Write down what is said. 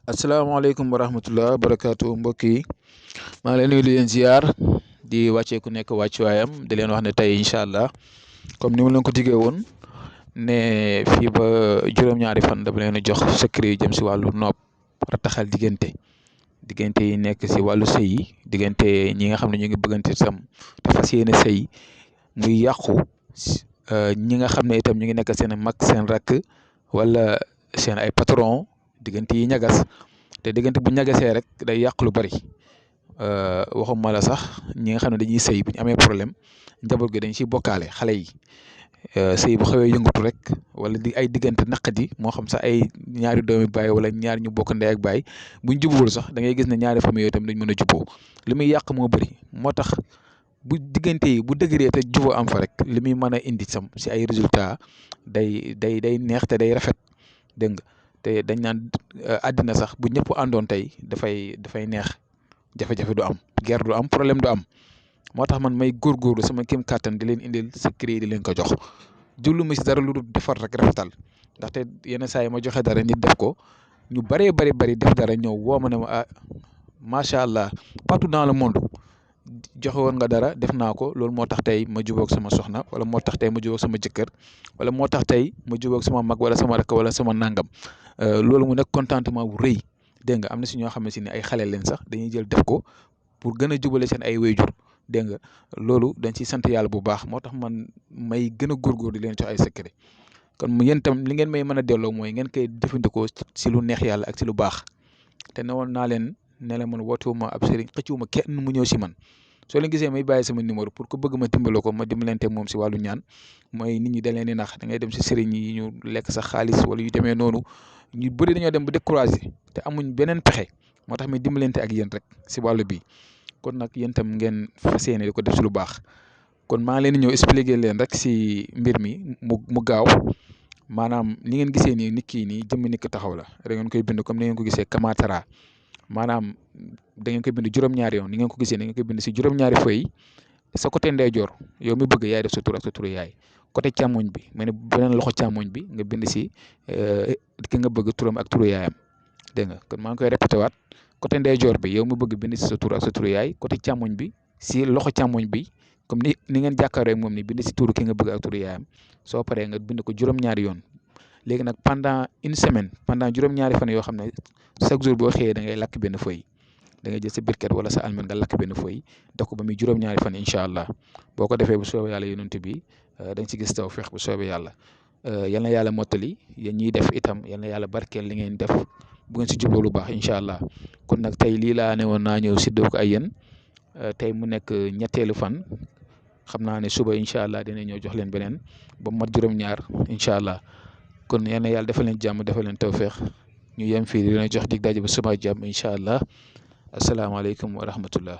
asalaamaaleykum wa rahmatullah barakaatu mbokk yi maa ngi leen nuyu di leen ziar di wàccee ku nekk wàccuwaayam di leen wax ne tey incha allah comme ni ma leen ko diggee woon ne fii ba juróom-ñaari fan dama leen a jox secret yu jëm si wàllu nopp rataxal diggante yi nekk si wàllu sëy yi diggante ñi nga xam ne ñu ngi bëggante sam te fas yéene sëy muy yàqu ñi nga xam ne itam ñu ngi nekk seen mag seen rakk wala seen ay patron diggante yi ñagas te diggante bu ñagasee rek day yàq lu bari waxuma la sax ñi nga xam ne dañuy sëy bu ñu amee problème njaboot gi dañ ciy bokkaale xale yi sëy bu xawee yëngatu rek wala di ay diggante naqadi moo xam sax ay ñaari doomi baay wala ñaar ñu bokk ndey ak baay buñ jubóol sax da ngay gis ne ñaari famille yooyu tam dañ mën a juboo li muy yàq moo bëri moo tax bu diggante yi bu dëgëree te juboo am fa rek li muy mën a indi sam si ay résultat day neex te day rafet dégg nga te dañ naan àddina sax bu ñëpp àndoon tey dafay neex jafe-jafe du am guerre du am problème du am moo tax man may góorgóorlu sama kéem kàttan di leen indil secret di leen ko jox jublu ma si dara lu dul defar rek rafetal ndaxte yenn saa yi ma joxe dara nit def ko ñu bari def dara ñëw woo ma ne ma ah macha allah partout dans le monde joxe woon nga dara def naa ko loolu moo tax tey ma jubóog sama soxna wala moo tax tey ma jubóog sama jëkkër wala moo tax tey ma jubóog sama mag wala sama rakk wala sama nangam loolu mu nekk contentement bu rëy dégg nga am na si ñoo xam ne si ne ay xale leen sax dañuy jël def ko pour gën a jubale seen ay wayjur dégg nga loolu dañ ciy sant yàlla bu baax moo tax man may gën a góorgóor di leen jox ay secret kon yéen itam li ngeen may mën a delloo mooy ngeen koy jëfandikoo si lu neex yàlla ak si lu baax te newoon naa leen ne la man wootewuma ab sëriñ xëccuwuma kenn mu ñëw si man soo leen gisee may bàyyi sama numéro pour que bëgg ma dimbaloo ko ma dimbalante moom si wàllu ñaan mooy nit ñi da leen di nax da ngay dem si sëriñ yi ñu lekk sa xaalis wala yu demee noonu ñu bëri dañoo dem ba découragé te amuñ beneen pexe moo tax may dimbalante ak yéen rek si wàllu bi kon nag yéen tam ngeen fas yéene di ko def si lu baax kon maa ngi leen di ñëw expliquer leen rek si mbir mi mu gaaw maanaam ni ngeen gisee nii nit kii nii jëmmi nit ki taxaw la da ngeen koy bind comme ni ngeen ko gisee Kamatara maanaam da ngeen koy bind juróom-ñaari yoon ni ngeen ko gisee da ngeen koy bind si juróom-ñaari feuille sa côté ndeyjoor yow mi bëgg yaay def sa tur ak sa turu yaay côté càmmoñ bi mais ne beneen loxo càmmoñ bi nga bind si ki nga bëgg turam ak turu yaayam dégg nga kon maa ngi koy répété waat côté ndeyjoor bi yow mi bëgg bind si sa tur ak sa turu yaay côté càmmoñ bi si loxo càmmoñ bi comme ni ngeen jàkkaaroo ak moom ni bind si turu ki nga bëgg ak turu yaayam soo paree nga bind ko juróom-ñaari yoon léegi nag pendant une semaine pendant juróom-ñaari fan yoo xam ne chaque jour boo xëyee da ngay lakk benn feuille da ngay jël sa briquet wala sa almet nga lakk benn feuille def ko ba muy juróom-ñaari fan incha allah boo ko defee bu soobee yàlla yonent bi da nga ci gis tawfeex bu soobee yàlla yal na yàlla mottali yéen ñiy def itam yal na yàlla barkeel li ngeen def bu ngeen si jublu lu baax incha allah kon nag tey lii laa ne woon naa ñëw séddoo ko ay yéen tey mu nekk ñetteelu fan xam naa ne suba incha allah dina ñëw jox leen beneen ba mat juróom-ñaar incha allah kon yal na yàlla defal leen jàmm defal leen tawfeex ñu yem fii dina jox dig daje ba suba jàmm incha allah asalaamaaleykum wa rahmatullah